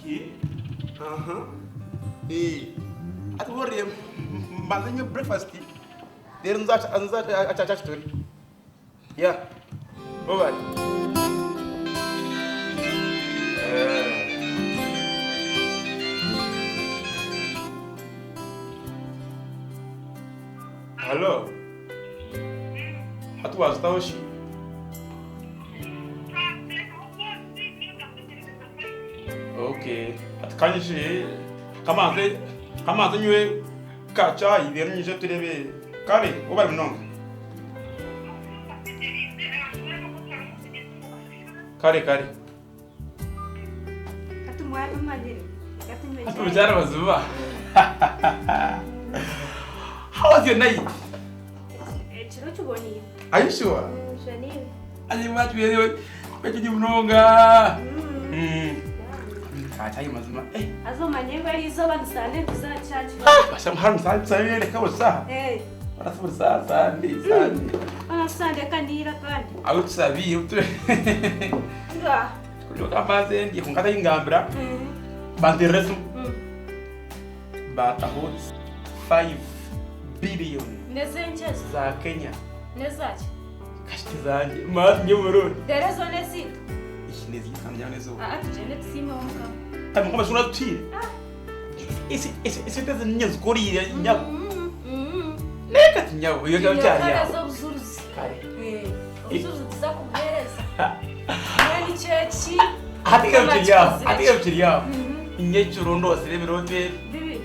Okay. Aha. Eh. Ati worry mbanze nywe breakfast. Rero nza nza acha kituri. Yeah. Bye bye. Hello. Hati wazitaho shi? Okay. Ati kanyije kamanze kamanze nywe ka chai rero nyije turebe kare obari munonga. Kare kare. Hati mwabimanyire. Reka tunywe Hati chai. mukyara baziba. How was your night? Ekiro kiboniire. Are you sure? Kiboniire. Aje mwatwere kwekiri munonga. Ka chai mazima. Eh. Haza omanye ngu eriizooba ni Sande nituza aha church. Basha muhara musande reka busa. Eh, Barasa busa sande sande. ona Sande kaniira kandi. Aho tusabiye tu. Nga. Kuliko amaze ndi kungata ingambira bandiresu bataho 5 billion Nezenkyezo. za Kenya. Nezaki. Kashiti zanjye mazi ny'uburundi. Dore zo neziitu. Iki nezitambya nezo. Aa tugyende tusiimeho Mukama. Tamwe ko bashobora tutire. Isi isi isi teze nyezikorire nyabo. Neka tinyabo iyo cyari Kare yawe. z'obujuruzi. Kare. Obujuruzi tuza kubuheereza. Mbwenu kyeki. Hati kiri yawe. Hati kiri yawe. Inyecuro ndose birote. Bibi.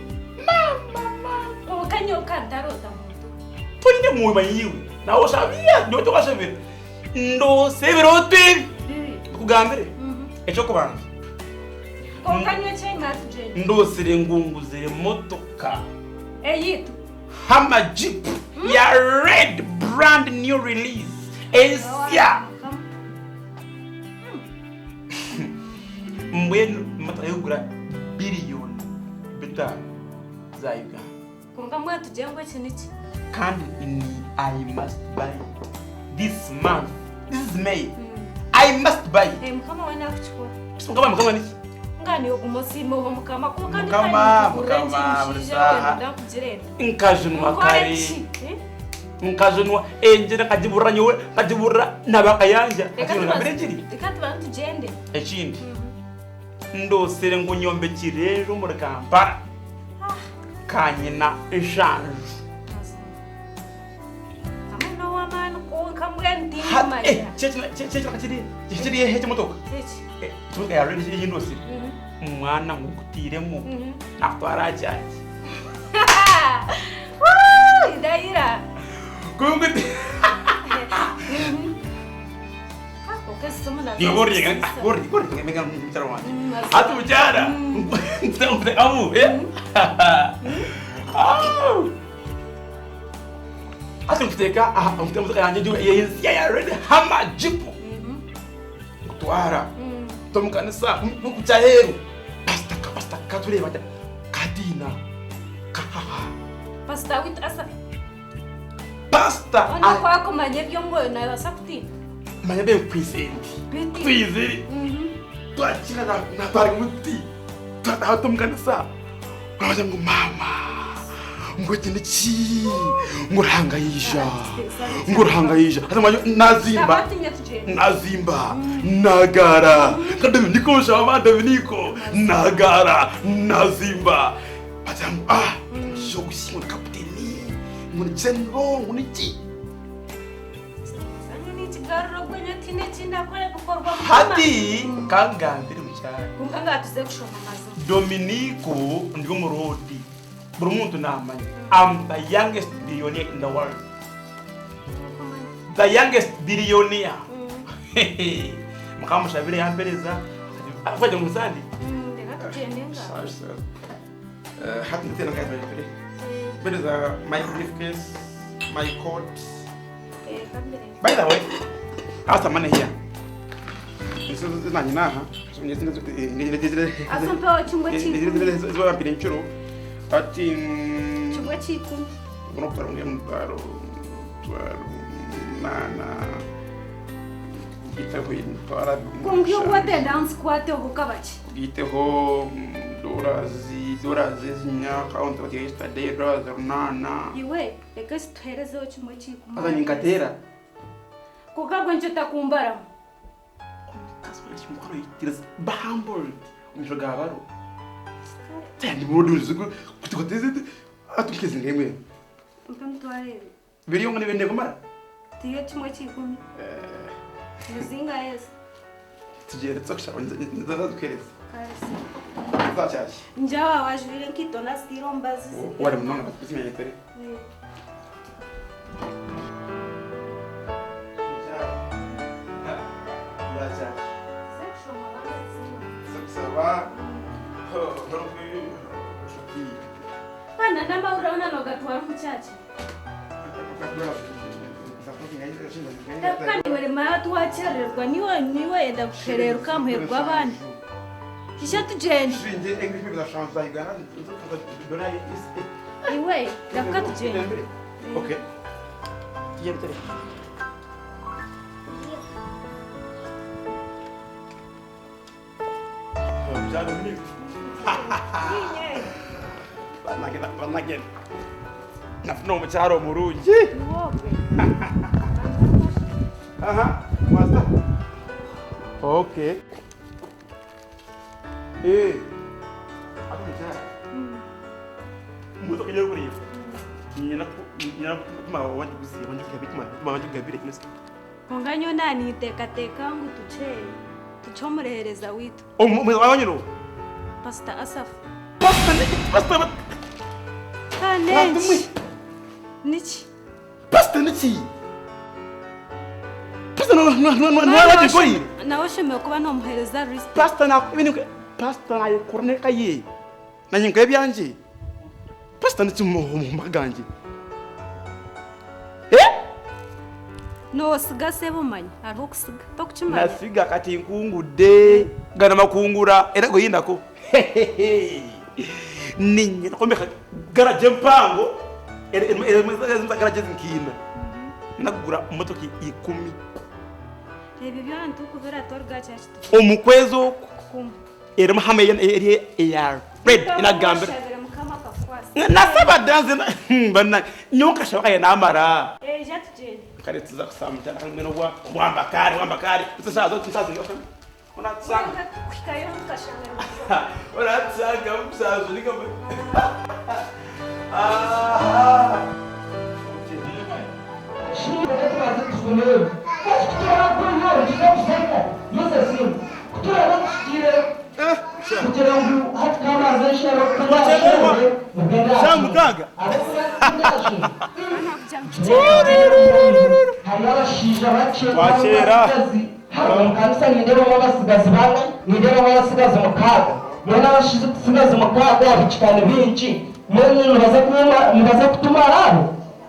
Konka nyowe ntaroota muntu. Toyine muwe yiwe. Nawe oshabiya nyowe tokashabira. Ndose birote. Bibi. Kugambire. Ekyokubanza. Konka nyowe chai natugende. Ndosire ngunguzire motoka. Eyitu. Hammer Jeep ya red brand new release. Ensya. Mbwenu motoka yogura biliyoni 5 za Uganda. Konka mbwenu tugire ngu eki niki. Kandi ni I must buy it. This month. This is May. I must buy it. Eh, Mukama we nakukikora. Mukama mukama niki? Nga niwe guma osiimeho Mukama konka Mukama, Mukama, buri saaha. ndakugirenda. Nkajunwa Nkore kare. ki? Eh? Nkajunwa enjira nkagibura nyowe nkagibura nabakayanja. Reka Nkagibura tubanze- ngiri. reka tubanze tugyende. Ekindi. Ndosire ngu nyombekire enju omuri Kampala. Kanyina enshanju. Hamwe n'ow'amaani konka mbwenu Eh, tindimanya. kiri kiri hehe ekimotoka? Eki. Ekimotoka ya red eyi ndosire. Omwana ngukutiiremu nakutwara aha kyaki. Woo, Ndahira. Kunguti. Konka esisomo nazo Niyo gorri nzisiisa. gorri gorri mega mukyara wange. Mazima. Ati mukyara. Mfite amu eh. Ah. Ati mfite aha mfite motoka yanjye ngiyo ya ya red Hammer Jeep. Kutwara. Tomukanisa nkucyaheru. Pastor ka pastor katureba katina. Kahaha. Pastor witu asabe. Pastor. Ona kwakumanya eby'omwoyo nabaasa kutiina. Manya be kwisenti. Biti. Twiziri. Twakira na natwara umuti. Twataha tomukanisa. Urabaza ngo mama. Ngo iki niki? Ngo urahangayisha. Ngo urahangayisha. Ati mwanyo nazimba. Tabatinya tugende. Nazimba. Nagara. Ka Dominiko shama Dominiko. Nagara. Nazimba. Bagira ngo ah, shogusi ngo ni kapiteni. Ngo ni general, ngo ni iki? Sanyu n'ikigaruro gwenye tine kindakora bikorwa Mukama. Hati kangambire mukyaro. Konka nga tuze kushoma amazima. Dominico ndi omurodi. Buri muntu namanya. I'm the youngest billionaire in the world. The youngest billionaire. Mukama mushabire yampereza. Afanye musandi. Reka tugende nga. Hati nditena kaita mbere. Mbere my briefcase, my coat. Eh, kambere. By the way, I have some money here. Nanyina aha. Asa mpeho kimwe cy'ikumi. Zibampira inshuro. Ati Kimwe cy'ikumi. Ubona ko mutwaro mutwaro nana gitahuye mutwara Konka iyo gwatenda nsikwate obukabaki. Tugaiteho dollars, dollars ezi account bati yesterday dollars 800. Iwe reka ezi tuherezeho kimwe kyikumi. Haza ninkateera. Kwonka gwe nikyo otakumbaramu. Omukazi omukazi oyikiriza ba humbled omu maisho ga baro. Atukize ngemwe. Mpa emitwaro ebiri. Biri omwe nibende kumara. Tiyo kimwe kyikumi. Nizingahi ezi? Tugyende tuza kushaba nzikuhereza. Kare. Zakyaki. Njaba wajwire enkaito naziteire omu bazi. Wari munonga zimenya tere. Bana n'amahurire aho nogatwara omu kyaki. Kandi weremaya tiwakyerererwa niwe niwe yenda kukererwa muheru gw'abandi. Kisha tugyende. Iwe reka tugyende. Okay. Tugende tere. Banagenda nafuna omukyala omulungi. Aha, wasa. Okay. Eh. Ate omukyala. Motoka ey'okureba. Nyina nyina kutuma wangiguziye wangigabire kutuma wangigabire kino. Kwonka nyowe naninteekateeka ngu tukye tukye omurehereza waitu. Omu wanyiro. Pastor Asaph. Pastor niki? Pastor Kanenki? Niki? Pastor niki? Pastor no no no no no. Nawe oshemereire kuba nomuhereza respect. Pastor na ibintu pastor nayekorneka ye. Nanye nkaye byanje. Pastor niki mu maka ganje? Eh? Nosiga sebo manya hariho okusiga tokukimanya. Nasiga kati nkungudde gana makungura era goyindako. Ninye nakombeka garaje empango era garaje nkiina. Nakugura motoka 10. Ebyo byona nitukubira twaruga church tu. Omu kwezi oku. Kumwe. Erimu hamwe eri eya red enagambira. Mukama akakukwasa. Nasaba danze bana nyowe nkashaba kaye namara. Eja tugyende. Kare tuza kusaba mukyala hamwe n'obwa wambakari wambakari. Tusaza tusaza onatusanga. Kuhikayo tukashanga. Onatusanga musaza nika. Ah. Shamukaga. Wakera.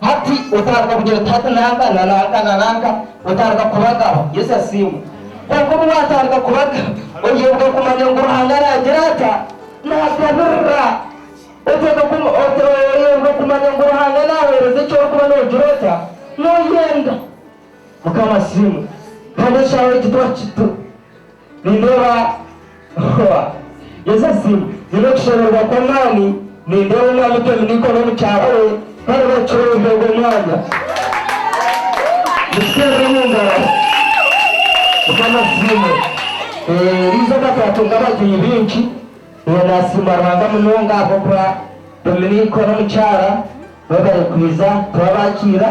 Hati otandika kugira tata nanka na nanka na nanka otandika kubagaba Yesu asiimwe. Kwonka obu watandika kubagaba oyebuka kumanya ngu Ruhanga naagira ata naagabirira. Oyebuka kumanya ngu Ruhanga naaweereza eki orikuba noogira ota nooyenda. Mukama asiimwe. Kandi eshaaha egi twakitu nindeeba Yesu asiimwe. Nyine okushemererwa kw'amaani nindeeba omwami Dominiko n'omukyara we kandi bakiroorwa ogwo mwanya. Nituteerera omu ngaro. Mukama asiimwe. Eriizooba twatunga abagyenyi baingi. Nasiima Ruhanga munonga ahabw'okuba Dominiko n'omukyara babare kwiza turabakiira.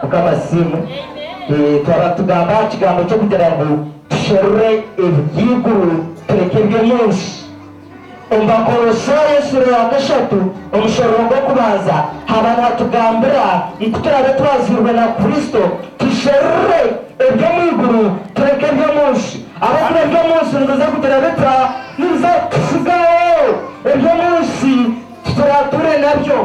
Mukama asiimwe. Twaba tugamba aha kigambo ky'okugira ngu tusherure eby'eiguru tureke eby'omunsi. Omu Bakolosaayo esura ya 3 omushororo gw'okubanza haba natugambira ngu turabe twaziirwe na Kristo tusherure eby'omwiguru tureke eby'omunsi. Ahabw'okuba eby'omunsi nibiza kugira bita nibiza kutusigaho. Eby'omunsi titurature nabyo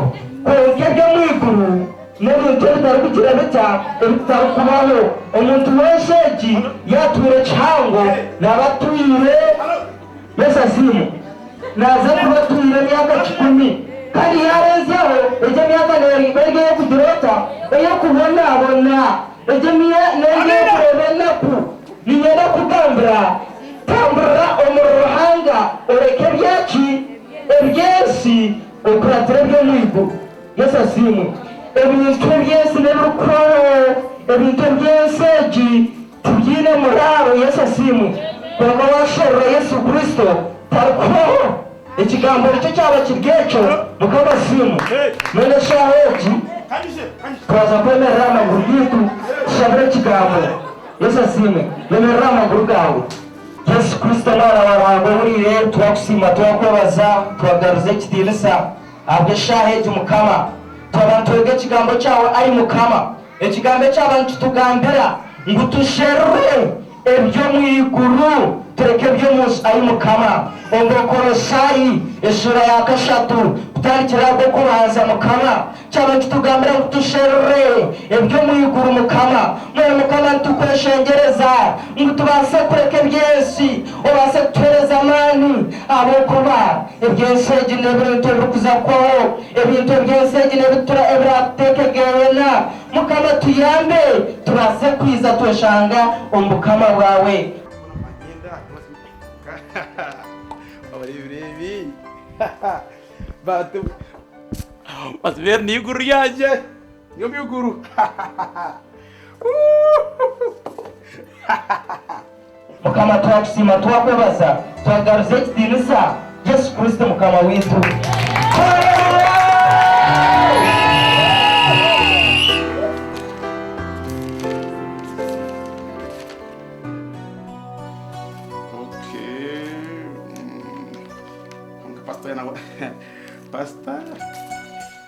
kwonka eby'omwiguru n'ebintu ebitarikugira bita ebitarikubaho. Omuntu w'ensi egi yatwire kihango naba atwire Yesu asiimwe. Naza kuba atwire emyaka 10 kandi yarenzyaho egyo emyaka nereba eri ey'okugira ota ey'okubonabona egyo neri ey'okureeba enaku. Niinyenda kugambira Tamburira omuri Ruhanga oreke ebyaki? Eby'ensi okuratire eby'omu iguru. Yesu asiimwe. Ebintu eby'ensi n'ebirikuhwaho. Ebintu eby'ensi egi tibyine muraaro. Yesu asiimwe. Kwonka waasherura Yesu Kristo, tarikuhwaho. Ekigambo nikyo kyaba kiri ekyo. Mukama asiimwe. Mbwenu eshaaha egi twaza kwemerera aha maguru gaitu tushabire Ekigambo. Yesu asiimwe. Yemerera aha maguru gaawe. Yesu Kristo Omwana wa Ruhanga ohuriire, twakusiima twakwebaza, twagaruza ekitiinisa ahabw'eshaaha egi Mukama. Twaba nitwega Ekigambo kyawe ai Mukama, Ekigambo ekyaba nikitugambira ngu tusherure eby'omu iguru tureke eby'omu nsi ai Mukama. Omu Bakolosai eshuura ya kashatu kutandikira aha gw'okubanza Mukama, Kyaba nikitugambira ngu tusherure eby'omu iguru, Mukama. Mbwenu Mukama, nitukweshengyereza ngu tubaase kureka eby'ensi, obaase kutuheereza amaani, ahabw'okuba eby'ensi egi n'ebintu ebirikuza kuhwaho, ebintu eby'ensi egi n'ebiratuteeke Geena. Mukama, tuyambe tubaase kwija tweshanga omu Bukama bwawe. Mazima eri n'eiguru ryangye ni omu iguru. Mukama twakusiima twakwebaza twagaruza ekitiinisa Yesu Kristo Mukama waitu. Hallelujah! Okay. Pastor nawe Pastor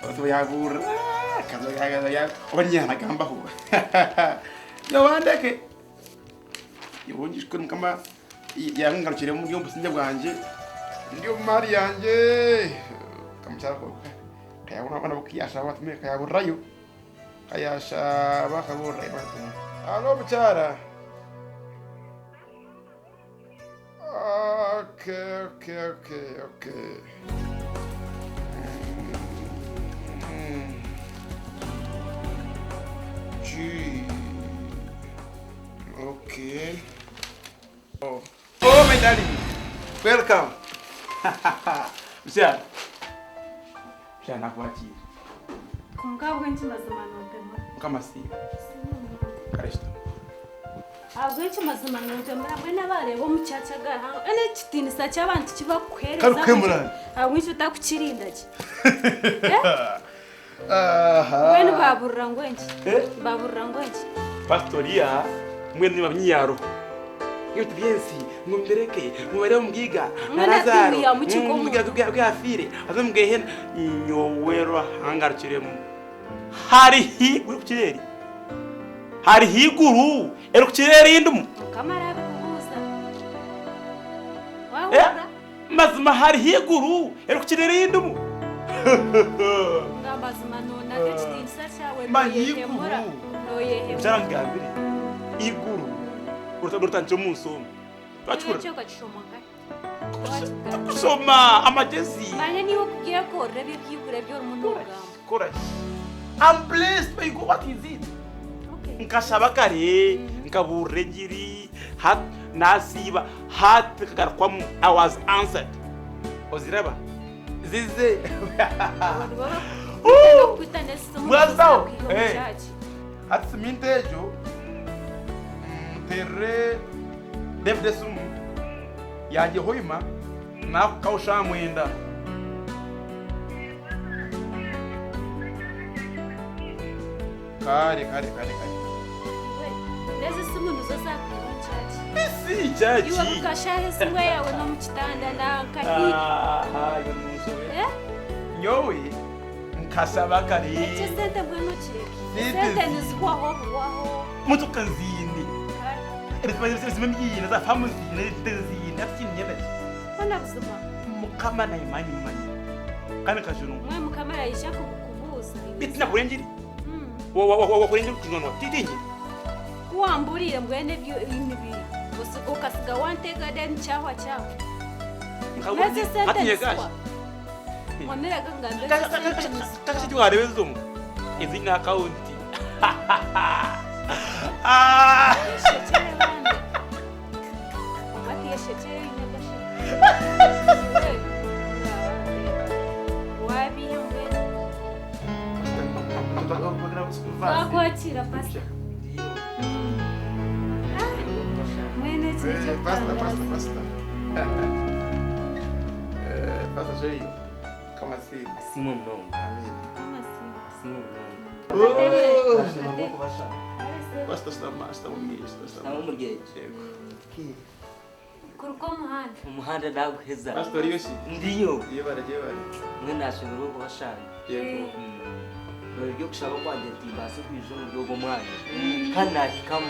Pastor yaburira oba nyanagambaho yowandeke yobongishwe mukama yangarukire mu byo bwanje ndi omu mari yanje kamukyara kayabona abana bokiyasha batume kayaburirayo kayasha bakaburirayo batume alo mukyara. Okay, okay, okay, okay. G. Okay. Oh, oh my darling. Welcome. Msichana. Msichana nakwakira. Kwonka ahabw'enki mazima nompemura? Mukama asiimwe. Kare shutama. Ahabw'enki mazima nompemura? Mbwenu abareeba omu church agarihango mbwenu ekitiinisa ky'abantu kibakuheereza Kare kuhemurana. ahabw'enki otakukirinda gye? Mbwenu baburira ngu enki? Baburira ngu enki? Pastor mbwenu niba nyaro. Ebintu by'ensi ngu mbireke ngu bare omugaiga na Mbwenu ati Lazaro wihamu ki nk'omuntu? ngu yafiire aze omu gehena nyowe Ruhanga arukiremu harihi erikukira eri hariho iguru erikukira erindimu Mukama arabikubuuza. Wahurira? Mazima hariho iguru erikukira erindimu. Nga mazima nonaga ekitiinisa kyawe Manya noyehemura iguru. noyehemura. Mukyara nkugambire, iguru oritandikira omu nsi omu. Twakihurira? Ekyo okakishoma nkahi? Wakigamba. Tukushoma amagyezi. Manya niiwe okubyekorera ebi eby'iguru ebi orimu nogamba. Kora ki? I'm blessed by God. What is it? Okay. Nkashaba kare, nkabuurira engiri, nasiiba, hati nkagarukwamu, I was answered. Oziraba? Zize. Mwazaho? Hati siminti egyo nterere David esimu yangye hoima nakukaho shaaha mwenda. Kare kare kare kare. N'ezi simu nizo zakwiha omu kyaki. Isi kyaki. Iwe bukashaha esimu eyawe n'omu kitanda nanka hi. Aha, iwe nonsobe. Eh? Nyowe nkashaba kare. Ekyo esente mbwenu okireke. Sente Esente nizihwaho buhwaho. Motoka nziine. Kare. Ebizimbe mbyine, za famu nziine, ente nziine, hati kinyenda ki? Hona buzima. Mukama nayimanya manya. Kandi nkajunwa. Mwe Mukama arayija kubukubuuza. Bitu nakora engiri. Wakora engiri kujunwa. Titingi. Ku wamburiire mbwenu ebyo nibi okasiga wantega then kyahwa kyahwa. Nezi sente nizihwa. Mwamiraga ngambe ezi sente nizihwa. Kasha tiwareba ezomu. Ezi ni akawunti. Nyagasheke, Nyagasheke. Wabiha mbwenu. Twakwakira pastor. Mwene eki nikyo Pastor, kutangaza. pastor, pastor. Pastor Sheyo. Kama si. Asiimwe munonga. Amen. Amasimu. Asiimwe munonga. Oh. Ashemeriirwe kubashaba. Pastor Sama, Sama, Sama omuri egi. Yego. Kuruka omuhanda. Omuhanda naguheza. Pastor Yoshi. Ndiyo. Yebare, yebare. Mbwenu nashemererwa kubashanga. Yego. Eby'okushaba kwangye timbaase kwija omuri ogwo mwanya. Kandi nahikamu.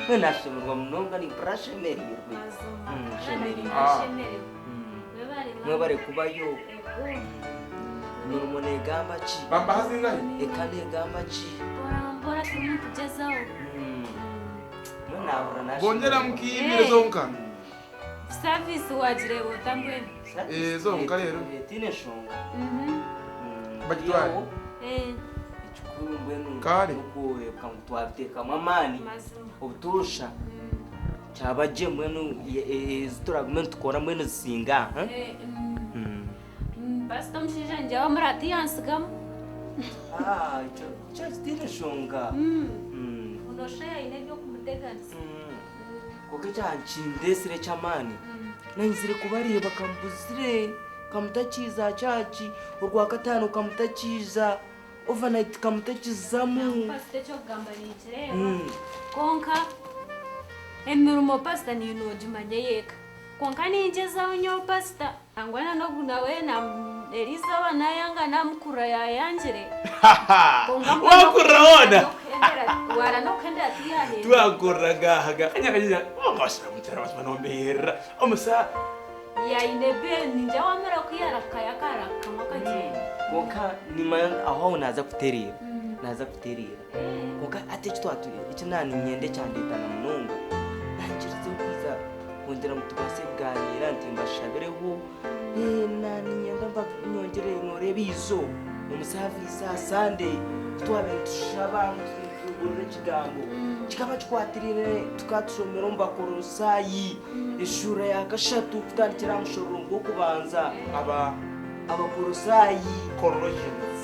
Mbwenu nashemererwa munonga nimpurira shemereirwe. Mazima. Shemereirwe. Ashemerewe. Webare. Mwebare kubayo. Ego. Emirimo negamba ki? Bamba hazingahe? Eka negamba ki? Mbora mbora turimu nitugyezaho. Mbwenu nahurira nashemererwa. Bongera mukiyimire zonka. Service wagireeba ota mbwenu? Zonka rero. Tiine nshonga. Bagitware. Ekikuru mbwenu Kare. n'okworeka ngu twabiteekamu amaani Mazima. obutoosha kyaba gye mbwenu ezi turagume nitukora mbwenu zisinga aha. Pasita omushaija ningira wamuri tiyansigamu. Ah, ekyo ekyo kitiine nshonga. Onosha aine eby'okumuteganisa. Kwonka ekyankindesire eky'amaani nayenzire kubareeba kambuzire kamutakiiza kyaki orwakataano kamutakiiza overnight kamutakizamu. Pasita eky'okugamba ninkireeba kwonka emirimo pasita niiwe noogimanya ey'eka. Kwonka ningyezaho nyowe pasita nangwa na n'ogu nawe eriizooba naayanga naamukurura yaayangire. Kwonka mbwenu Wakurura woona? Waara n'okuhendera tiyaahenda. Twakurura gahaga kanyakanyanya wangashira mutera basima nombeherera omusa Yaine be ningira wamara kuyaraka yakaraka akagyenda. Kwonka nimanya aho aho naaza kutereera naaza kutereera kwonka hati eki twatu eki naaniinyenda ekyandeeta na munonga nangirizeho kwija kwongyera ngu tubaase kugaaniira nti mbashabireho naaniinyenda nyongyere nooreeba eizo omu saaviisi aha Sunday ku twabaire nitushaba nituhurira ekigambo kikaba kikwatiraine tukaba tushomire omu Bakolosaayi Eshuura ya kashatu kutandikira aha mushororongo gw'okubanza. Aba. Abakolosaayi. Colossians.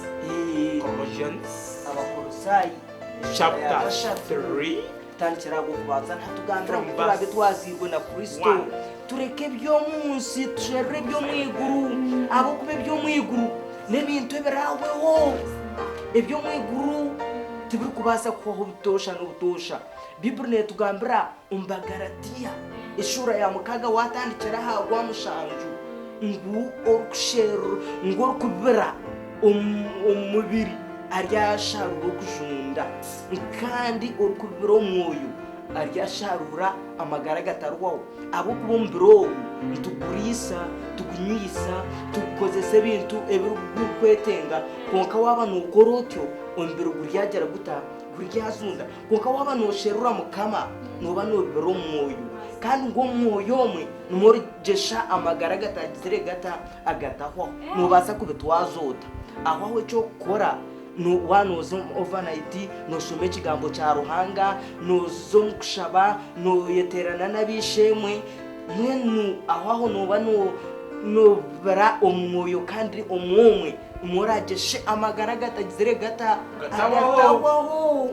Colossians. Abakolosaayi eshuura ya Chapter kashatu 3. kutandikira aha gw'okubanza nihatugambira From ngu ku turaabe verse twazairwe na Kristo, 1. tureke eby'omu nsi tusherure eby'omu iguru, ahabw'okuba eby'omu iguru n'ebintu ebiraahweho. Eby'omu iguru tibirikubaasa kuhwaho obutoosha n'obutoosha. Baiburi neetugambira Omu Bagalatiya eshuura ya mukaaga waatandikira aha gwa mushanju ngu orikusherura ngu orikubira omu mubiri aryasharuura okujunda kandi orikubira omu mwoyo aryasharuura amagara agatarihwaho ahabw'okuba omubiri ogu nituguriisa, tugunywisa, tugukozesa ebintu ebirikwetenga kwonka waaba nookora otyo omubiri guryagira guta? Guryazunda. Kwonka waaba noosherura Mukama, nooba noobibira omu mwoyo, kandi ngu omu mwoyo omwe nimwo origyesha amagara agatagizire gata? Agatahwaho. Noobaasa kubitwaza ota? Aho aho eky'okukora, waaba nooza omu overnight, nooshoma Ekigambo kya Ruhanga, nooza omu kushaba, nooyeteerana n'ab'eishe-emwe, mbwenu aho aho nooba noobibira omu mwoyo kandi omu omwe nimwo oraagyeshe amagara agatagizire gata? Agatahwaho.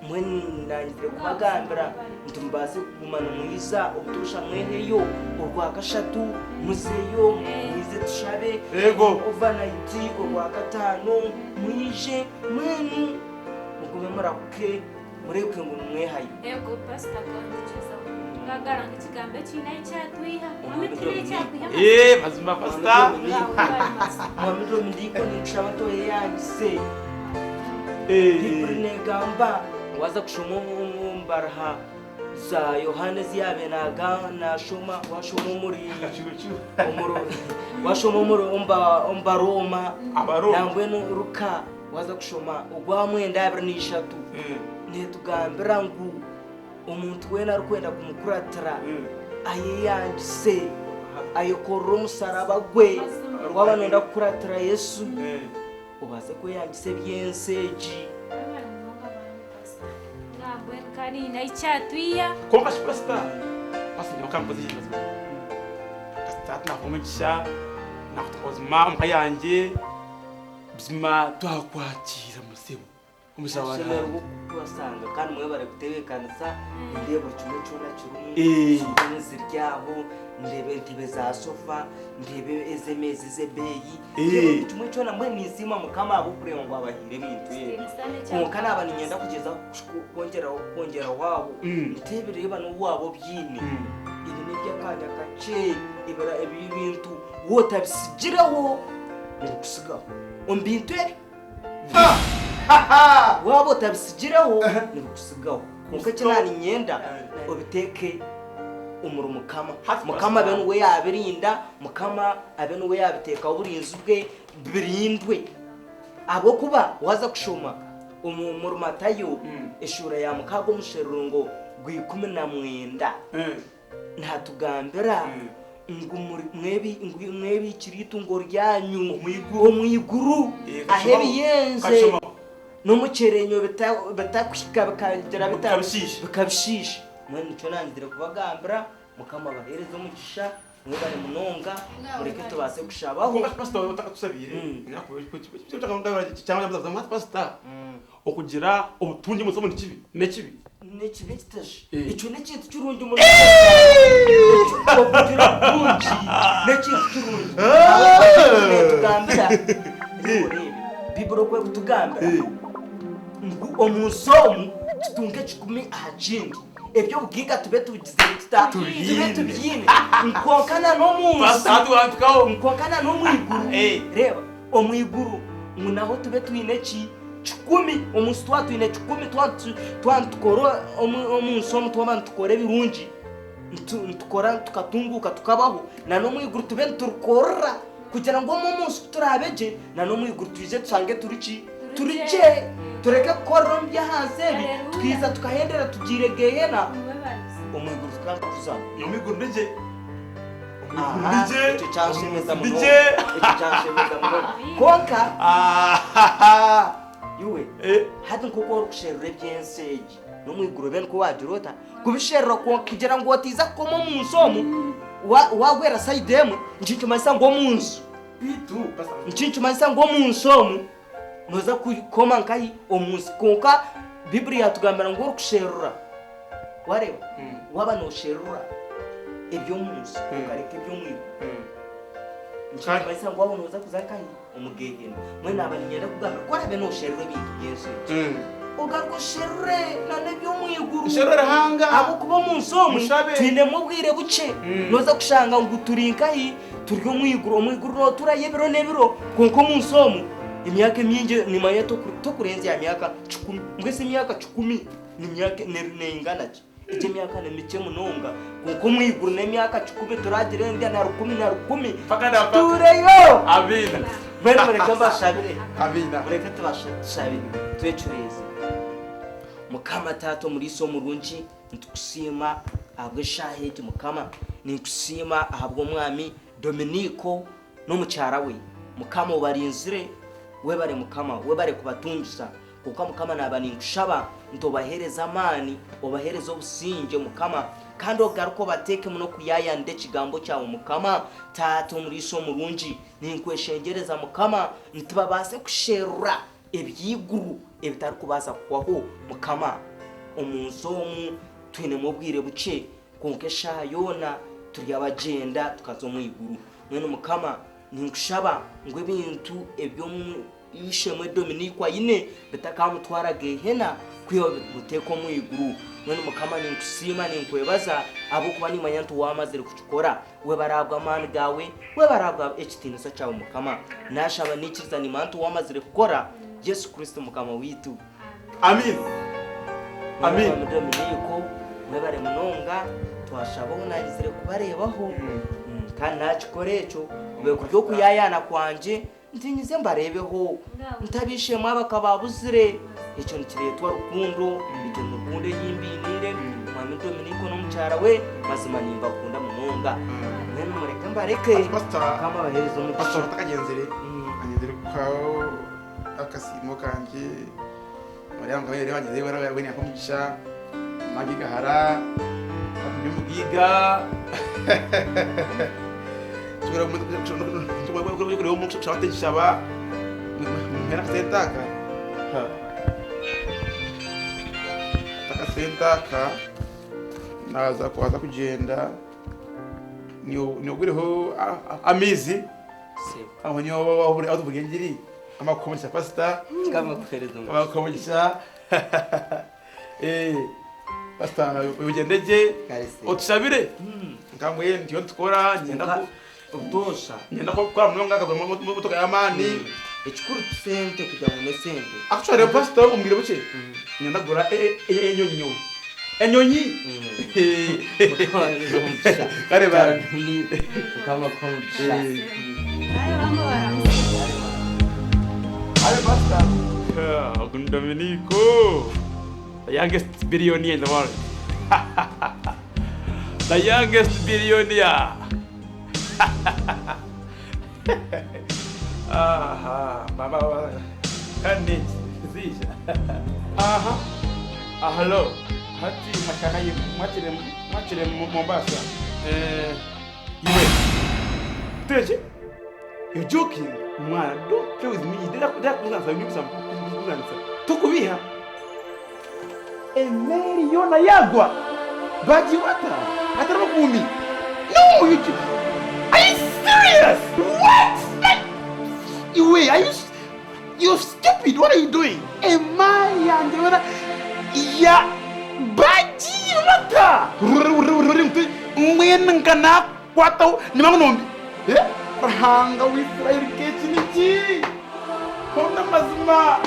Mbwenu nangizire kubagambira nti mubaase kuguma nimwiza obutoosha mweheyo orwakashatu muzeyo mwize tushabe Yego. overnight orwakataano mwije mbwenu mugume murahuke mureebeke ngu nimwehayo. Ego pastor kandi kyezaho ngagara ngu ekigambo eki haine ahi kyatwiha mami tihaine ahi kyakwiha Eh, mazima pastor. Mwami Dominiko ninkushaba toyeyangise. Baiburi neegamba ngu waaza kushoma omu baruha za Yohaana ezi yaabaire naashoma, waashoma omuri waashoma omu Barooma nambwenu Luka waaza kushoma ogwa mwenda abiri n'ishatu neetugambira ngu omuntu weena arikwenda kumukuratira ayeyangise, ayekorere omusharaba gwe. Waaba nooyenda kukuratira Yesu. Obaase kweyangisa eby'ensi egi. Webare munonga bambi pastor. Nambwenu kandi haine ahi kyatwiha. Kwonka shi pastor, Pastor nyowe akankoza eki mazima. Pastor tata nakuha omugisha, nakutuka buzima omuka yangye, buzima twakwakira musebo. Omugisha wa Ruhanga. Nashemererwa okubasanga kandi mwebare kutebeekanisa nindeeba buri kimwe kyona kirimu Eh. sukuni ziri aho ndeeba entebe za sofa ndeeba ez'emeeza ez'ebeeyi Eh. ndeeba buri kimwe kyona mbwenu ninsiima mukama ahabw'okureeba ngu abahaire ebintu ebi kwonka naaba niinyenda kugyezaho kwongyeraho kwongyeraho aho ntebireeba n'obu waaba obyine ebi n'eby'akaanya kakye ebi ebintu waaba otabisigireho nibikusigaho omu bintu ebi waaba otabisigireho nibikusigaho kwonka eki naaba niinyenda obiteeke omuri mukama mukama abe niwe yaabirinda mukama abe niwe yaabiteekaho oburinzi bwe birindwe. Ahabw'okuba waaza kushoma omuri Matayo eshuura ya mukaaga omusherurungo gwa 19, naatugambira ngu mwebiikire eitungo ryanyu omu iguru, ahu ebiyenje n'omukyerenyo bitakuhika bikagira bita? Bikabishiisha. Mbwenu nikyo naangizire kubagambira, Mukama abaheereze omugisha. Mwebare munonga, mureke tubaase kushabaho. Kwonka pastor otakatushabiire pastor okugira obutungi omu nsi nikibi nekibi. Nekibi kitashi ekyo nekintu kirungi munonga okugira obutungi nekintu kirungi ahabw'okuba Baiburi netugambira oreebe Baiburi oku ekutugambira ngu omunsi omu tutunge kikumi aha kindi. Eby'obugaiga tube tubigizire tuta? Tube tubyine. Kwonka na n'omu nsi, kwonka na n'omu iguru, reeba, omu iguru ngu naho tube twine ki? Kikumi. Omu nsi twaba twine kikumi, twaba nitukora omu nsi omu twaba nitukora ebirungi, nitukora tukatunguuka tukabaho, na n'omu iguru tube niturikorera kugira ngu omu omu nsi ku turaabe gye, na n'omu iguru twije tushange turi ki? Turi gye. Tureke kukorera omu by'ahansi ebi, tukaija tukahendera tugiire Geehena, omu iguru tukanga kuzamu. Omu iguru ndi gye. Omu iguru Aha, ndi gye. ekyo kyanshemeza Ndi munonga. gye. Ekyo kyanshemeza munonga. Kwonka iwe, hati nk'oku orikusherura eby'ensi egi, n'omu iguru obe nikwo waagira ota? Kubisherura kwonka kugira ngu otiiza kukoma omu nsi omu, waagwera sayidi emwe, nikimanyisa ngu omu nsi, nikimanyisa ngu omu nsi omu, Nooza kukoma nkahi omu nsi? Kwonka Baiburi yaatugambira ngu orikusherura, waareeba, waaba noosherura eby'omu nsi okareka eby'omu iguru, nikimanyisa ngu waaba nooza kuza nkahi? Omu Geehena. Mbwenu naaba niinyenda kukugambira ku oraabe noosherura ebintu by'ensi egi, ogaruke osherure n'eby'omu iguru. Osherure Ruhanga. Ahabw'okuba omu nsi omu Mushabe. twinemu obwire bukye. Nooza kushanga ngu turi nkahi? Turi omu iguru, omu iguru nooturayo ebiro n'ebiro, kwonka omu nsi omu emyaka emingi nimanya tokurenzya aha myaka kikumi. Mbwenu shi emyaka kikumi neingana ki? Egyo emyaka ni mikye munonga, kwonka omu iguru n'emyaka kikumi turagira endya na rukumi na rukumi Mpaka na mpaka. tutuureyo. Amiina. Mbwenu mureke mbashabire. Amiina. Mureke tubashabire twecureeze. Mukama Taata omuriisa omurungi, Nitukusiima ahabw'eshaaha egi Mukama. Ninkusiima ahabw'omwami Dominiko n'omukyara we. Mukama obarinzire. Webare Mukama, webare kubatungisa. Kwonka Mukama naaba ninkushaba nti obaheereze amaani, obaheereze obusingye Mukama, kandi ogaruke obateekemu n'okuyaayaanira ekigambo kyawe Mukama. Taata omuriisa omurungi, ninkweshengyereza Mukama nti babaase kusherura eby'eiguru ebitarikubaasa kuhwaho. Mukama, omu nsi omu twinemu obwire bukye, kwonka eshaaha yoona turi abagyenda tukaza omu iguru. Mbwenu Mukama, ninkushaba ngu ebintu ebi ow'eishe-emwe Dominique aine bitakamutwara Geehena, kwihaho bimuteeke omu iguru. Mbwenu Mukama, ninkusiima, ninkwebaza, ahabw'okuba nimmanya nti waamazire kukikora. Webare ahabw'amaani gaawe, webare ahabwa ekitiinisa kyawe Mukama. Naashaba naikiriza nimanya nti wamazire kukora, Yesu Kristo Mukama waitu. Amin. Amin. Mwami Dominiko, mwebare munonga, twashabaho nayizire kubareebaho, kandi nakikora ekyo, kuri okuyayaana kwangye Nti nyize mbareebeho nti ab'eishe-emwe aba ka baabuzire. Ekyo nikireetwa rukundo, egyo ni rukundo ei mbainiire. Mwami Dominiko n'omukyara we, mazima nimbakunda munonga. Mbwenu mureke mbareke, Pastor, Mukama abaheereze omugisha. Pastor otakagyenzire, anyenzire kukuhaho akasiimo kangye. Noreeba nka reeba nyereeba wena omugisha, nagigahara. Ndi omugaiga. Kushaba mpera akasente aka. Akasente aka naaza kubanza kugyenda nyogureho amaizi aho niho aho tuvuga engiri amakuha pasita amakuha Pastor ogyende gye otushabire nka mbwenu turiyo nitukora niinyenda ku Obutoosha. niinyenda kukora munonga nkagura emotoka y'amaani. Ekikuru ti sente kugira ngu n'esente. Actually pastor omu bwire bukye niinyenda kugura enyonyi nyowe. Enyonyi! Mukama akuhe omugisha. Kare bambi. Mukama akuhe omugisha. Kare bamwe baramusiima. Kare pastor. Ogu ni Dominiko. The youngest billionaire in the world. The youngest billionaire. Aha, mama kandi zija. Aha. Ah, hello. Hati mashaka ye mwachire mwachire Mombasa. Eh, iwe. Teje? You're joking. Mwana, don't play with me. Ndida kuzanisa, kuzanisa. Tukubiha. Emeeri yoona yaagwa, baagiwata hatariho bukuumi. No! You, are you serious? What? Iwe, are you, you're stupid. What are you doing? Emaari yangye yoona ya baagiwata. Mbwenu nka naakukwataho nibangu Eh? Ruhanga w'Israeli k'eki niki? Hoona amazima.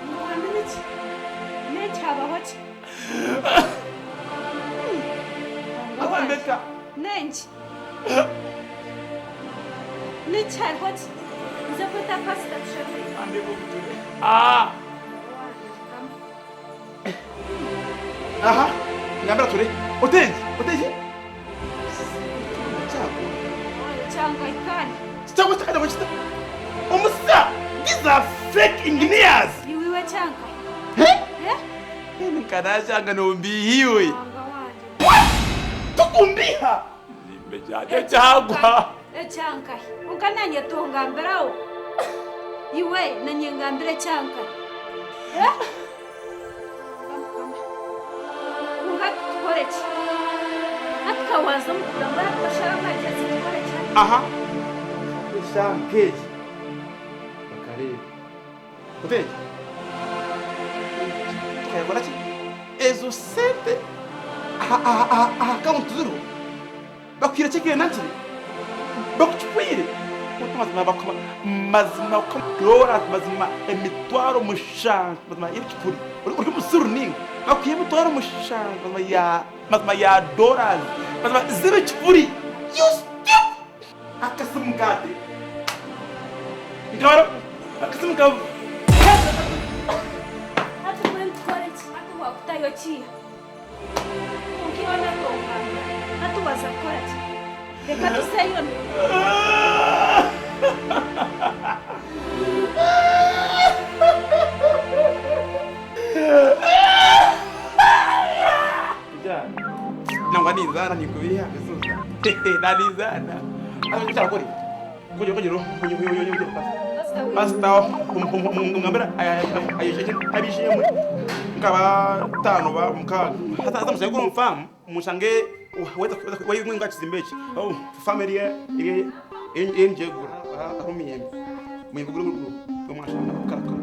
Mugambe niki? N'eki habaho ki? Atandeka. N'enki? Niki hariho ki? Nze kweta pasita tushabe. Ah. Aha. Ngambira ture. Otengi, otengi. Kyangwa ikani. Cyangwa se kajya kita. Omusa, these are fake engineers. Iwiwe kyanka. Eh? Eh? Nkarashanga nombihiwe. Wanga wanje. Tukumbiha. Nimejage cyangwa. Ekyanka. Konka nanye tongambirawo. Iwe nanye ngambire kyanka. Eh? Konka tukore ki? Hatukawanza omu kugamba tukashara amagezi tukore ki? Aha. Shankeji. Bakareba. Otengi. Tukayakora ki? Ezo sente aha aha aha aha account ziriho. Bakwire chekire nakire. Bakukipwire. Mazima bakoma mazima dollars mazima emitwaro mushanju mazima y'ekipuri. Uri musuru ninga. Bakwiye emitwaro mushanju mazima ya mazima ya dollars mazima z'ebikipuri. You stupid. Akasimu kate. Nkabara akasimu ka Hati mbwenu tukore ki? Hati wakutayo kiiha? Konka iwe natongambira. Hati waza kukora ki? Reka tuzeyo. Nangwa nizana nikubiha bizuza. Nanizana. Acho kuri. Kujya kujya kujya kujya kujya pastor. Pastor ngambira abishimwe nkaba tano ba mukaga. Hata musange kuno mfamu mushange weza wayimwe ngachizimbechi. Oh family ye iri njegura aho miyembe. Muyembe guru guru gomashanga karakara.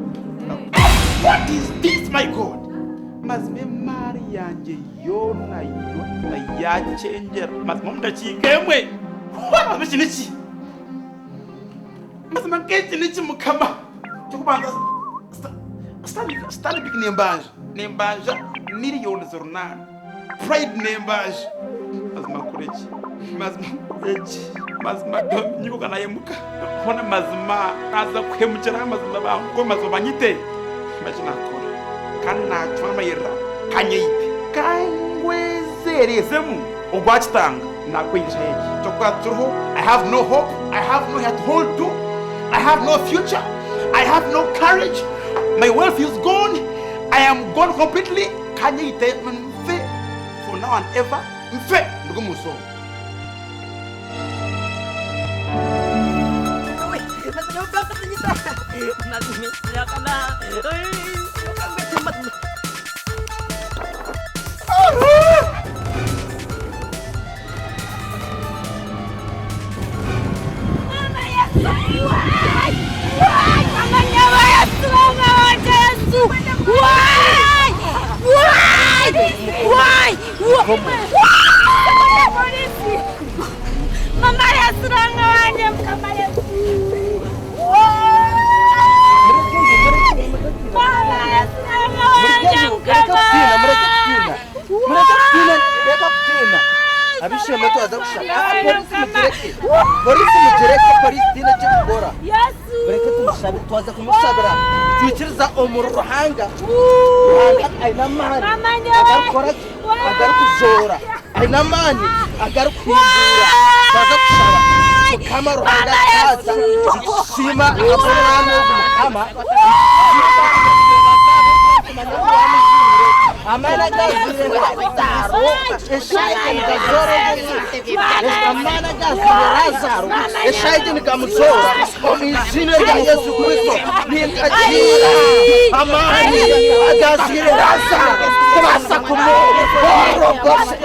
What is this my God? Mazima emari yanjye yona yona yakyengera. Mazima mudakikemwe. Mazima iki niki? Mazima nk'eki niki mukama? Kyokubanza Stanbic nembanja. Nembanja miliyoni z'orunana. Pride nembanja. Mazima kureki. Mazima kureki. Mazima Dominiko kanayemuka. Hona mazima aza kuhemukira mazima bangu mazima banyite. Maji nakora. Kanacwa amayera kanyeyite. Kangwezerezemu ogwakitanga nakwigisha eki. Kyokka turiho I have no hope. I have no to hold to. I have no future. I have no courage. My wealth is gone. I am gone completely. Kanyeyite now and ever nfe nduge omu nsi omu. Abishema twaza kushaba. Ah, polisi mugireke. Polisi mugireke, polisi tiine ekirikukora. Mureke tumushabe, twaza kumushabira. Twikiriza omuri Ruhanga. Ruhanga aine amaani agarikukora ki? Agarikuzoora. Aine amaani agarikuhimbuura. Twaza kushaba. Mukama Ruhanga Taata, nitukusiima ahabw'omwana ogu Mukama. Amaani agaazire Lazaaro, eshaaha egi nigazoora ogu ofiire. Amaani agaazire Lazaaro, eshaaha egi nigamuzoora. Omu iziina rya Yesu Kristo, nindagiira amaani agaazire Lazaaro kubaasa kumuhorogosha.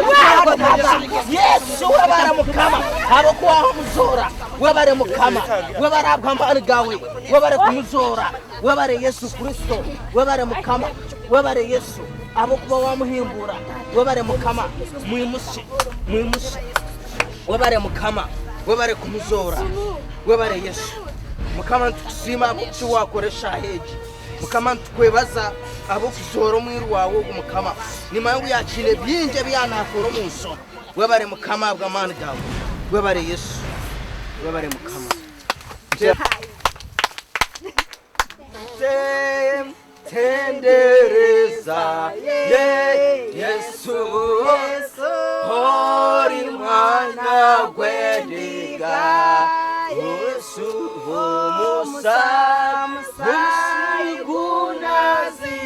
Yesu webare Mukama ahabw'okuba wamuzoora. Webare Mukama, webare ahabw'amaani gaawe, webare kumuzoora. Webare Yesu Kristo, webare Mukama, webare Yesu ahabw'okuba wamuhimbuura, webare Mukama, mwimusye, mwimusye, webare Mukama, webare kumuzoora, webare Yesu. Mukama nitukusiima ahabw'oku wakora eshaaha egi. Mukama nitukwebaza ahabw'okuzoora omwiru waawe ogu Mukama. Nimanya ngu yakiine bingi ebi yaanakora omu nsi omu. Webare Mukama ahabw'amaani gaawe. Webare Yesu. Webare Mukama. Tendereza ye Yesu ori mwana gw'endiga Yesu omusa musigunazi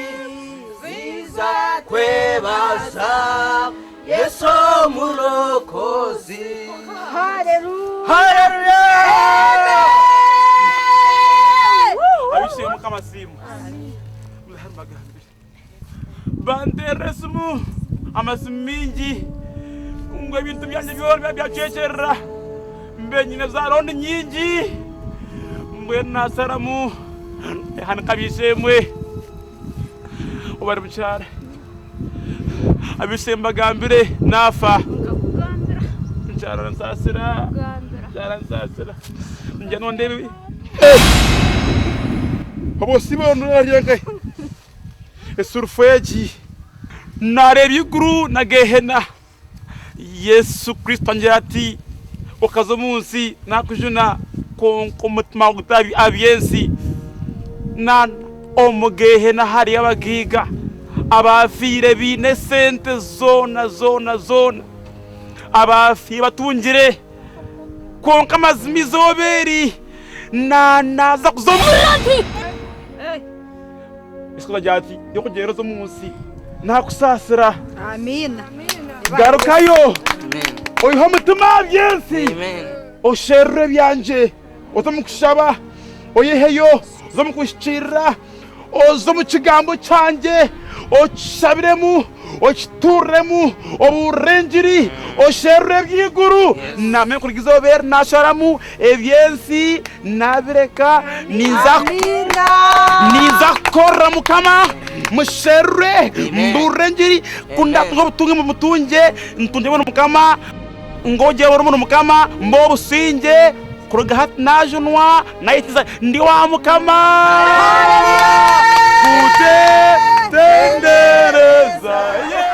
ziza kwebaza Yesu omurokozi. Haleluya! Abishemu Mukama asiimwe. Muzahe mbagambire. Banteerera esimu amasimu mingi ngu ebintu byangye byona byacwekyerera mbe nyine za looni nyingi mbwenu naasharamu nehanika ab'eishe-emwe obu bari omu kyaro. Ab'eishe-emwe mbagambire naafa. Mukyara nsaasira, mukyara nsaasira. Ngyenda nondeebe. Obu osiiba norya nkahi? Esurufu egi naareeba eiguru na Geehena. Yesu Kristo angira ati, Okaza omu nsi naakujuna, kwonka omutima gwawe gutari aha by'ensi. Na omu Geehena hariyo abagaiga abaafiire baine esente zoona zoona zoona, abaafiire batungire, kwonka amazima eizooba eri naaza kuza omu. Yesu agira ati, Y'okugyera oze omu nsi, naakusaasira. Amiina. Garukayo, oihe omutima aha by'ensi, osherure ebyangye, oze omu kushaba, oyeheyo, oze omu kuhikiirira, oze omu kigambo kyangye, okishabiremu, okituuremu, obuurire engiri, osherure eby'eiguru. Naamanya kuruga eizooba eri naasharamu Eby'ensi naabireka, ninza ninza kukorera Mukama, musherure, mbuurire engiri, ku ndaatunga obutungi mbutungye, ntungye omuri Mukama, ngogye omuri Mukama, mbe ow'obusingye, kuruga hati naajunwa, naikiriza, ndi owa Mukama. Kutetendereza Ye.